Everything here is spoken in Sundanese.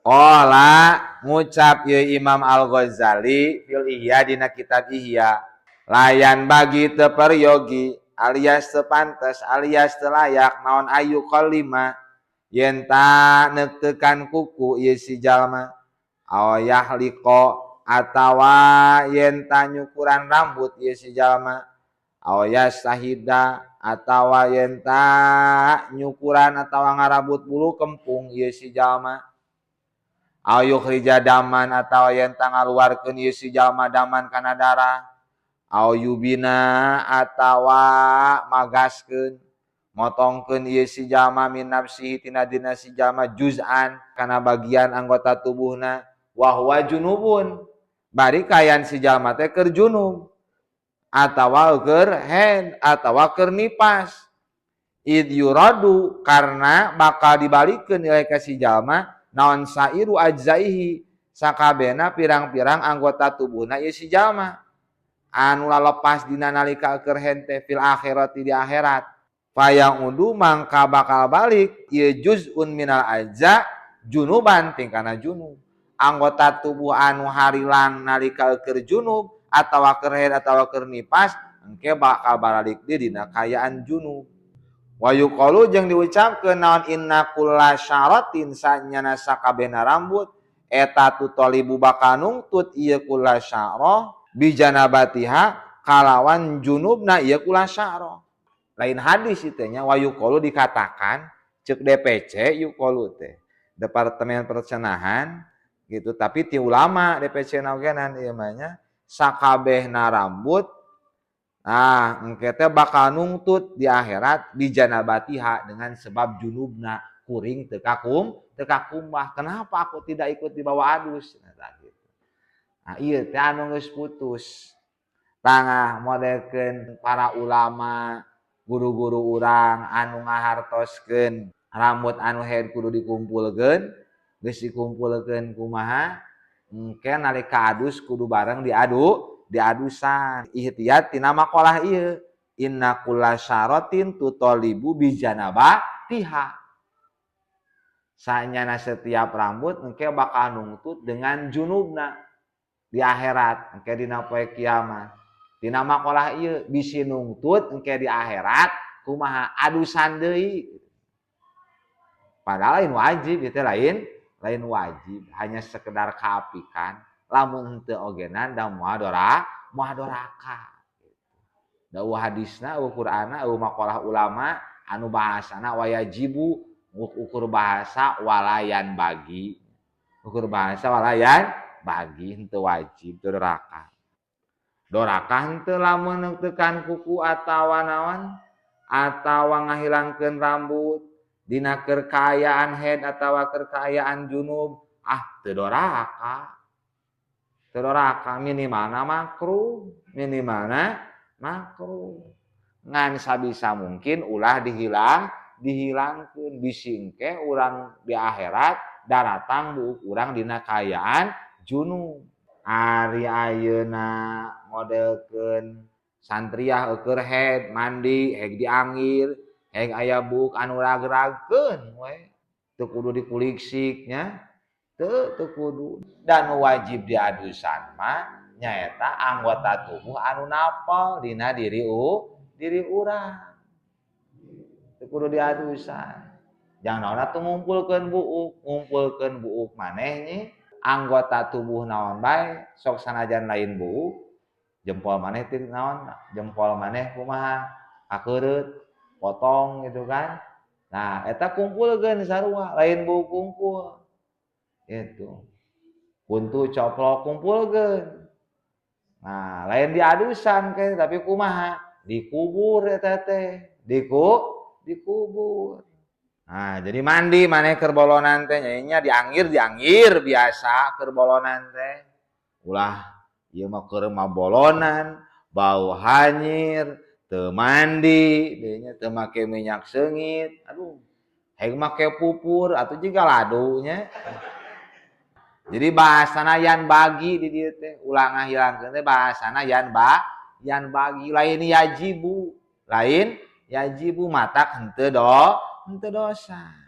Qala, ngucap ieu Imam Al-Ghazali fil Ihya, dina kitab Ihya, la yanbaghi, teu peryogi alias teu pantes alias teu layak naon, an yuqallima, yen ta neukeukan kuku ieu si jalma, aw yahliqa, atawa yen ta nyukuran rambut ieu si jalma, aw yastahidda, atawa yen ta nyukuran atawa ngarabut bulu kempung ieu si jalma, aw yukhrija daman, atawa yen ta ngaluarkeun ieu si jalma daman kana darah, aw yubina, atawa magaskeun, motongkeun ieu si jalma, min nafsihi, tina dina si jalma, juz'an, kana bagian anggota tubuhna, wa huwa junubun, bari kaayaan si jalma teh keur junub atawa keur haid atawa keur nipas, id yuraddu, karena bakal dibalikeun ilaihi ka si jalma naon, sairu ajzaihi, sakabehna pirang-pirang anggota tubuhna ieu si jalma anu lalepas dina nalika keur haid teh, fil akhirati, di akhirat. Faya'udu, mangka bakal balik ieu juz'un minal ajza, junuban, tingkana junub. Anggota tubuh anu harilang nalika keur junub atawa keur haid atawa keur nipas engke bakal baralik deui dina kaayaan junub. Wa yuqalu, jeung diucapkeun naon, inna kulla syaratin, sanyana sakabehna rambut eta, tutolibu, bakal nungtut ieu kulla syarah, bijanabatiha, kalawan junubna ieu kulla syarah. Lain hadis itu nya, wa yuqalu, dikatakan, cek DPC. Yuqalu teh Departemen Percenahan gitu, tapi ti ulama DPC ogenan ieu mah nya. Sakabehna rambut, nah, engke teh bakal nungtut di akhirat bijanabatiha, dengan sebab junubna, kuring teu kakumbah, kenapa aku tidak ikut dibawa adus? Nah, gitu. Nah, ieu teh anu geus putus. Tangah modelkeun para ulama, guru-guru urang anu ngahartoskeun rambut anu haid kudu dikumpulkeun, geus dikumpulkeun kumaha? Engke nalika adus kudu bareng diadusan. Ihtiyat tina maqalah ieu. Inna kulla syaratin tutolibu bijanabatiha. Sanyana setiap rambut engke bakal nungtut dengan junubna di akhirat, engke dina poe kiamat. Dina maqalah ieu bisi nungtut engke di akhirat kumaha, adusan deui. Padahal lain wajib itu, lain lain wajib, hanya sekedar kaapikan. Lamun henteu ogenan da moal dora, moal doraka. Da euweuh hadisna, euweuh Qur'anna, euweuh maqalah ulama anu bahasana wayajibu, ukur bahasa wala yanbaghi. Ukur bahasa wala yanbaghi, henteu wajib, teu doraka. Doraka henteu lamun neukeukan kuku atawa naon atawa ngahilangkeun rambut dina keur kaayaan haid atawa keur kaayaan junub, ah, teu doraka. Teu doraka, minimalna makruh, minimalna makruh. Ngan sabisa mungkin ulah dihilangkeun, bisi engke urang di akhirat daratang buuk urang dina kaayaan junub. Ari ayeuna modelkeun santriah eueuh haid mandi heg dianggir, heg aya buuk anu ragragkeun we, teu kudu dikuliksik nya, teu teu kudu. Dan wajib diadusan mah nyaeta anggota tubuh anu napel dina diri urang. Teu kudu diadusan. Jangan naon atuh ngumpulkeun buuk, ngumpulkeun buuk maneh nya anggota tubuh naon bae sok, sanajan lain buuk, jempol maneh teh naon, jempol maneh kumaha, kakeureut, potong gitu kan. Nah, eta kumpulkeun sarua, lain buuk kumpul itu. Kuntu coplok kumpulkeun. Nah, lain diadusan ke, tapi kumaha, dikubur eta teh, dikubur. Nah, jadi mandi maneh keur bolonan teh nya dianggir dianggir biasa keur bolonan teh. Ulah ieu mah keur mah bolonan, bau hanyir, teu mandi, deui nya teu make minyak seungit. Aduh, heg make pupur atuh jiga ladu nya. Jadi bahasana yanbaghi di dieu teh, ulah ngahilangkeun teh bahasana yanbaghi, lain yajibu, lain yajibu, matak henteu dosa.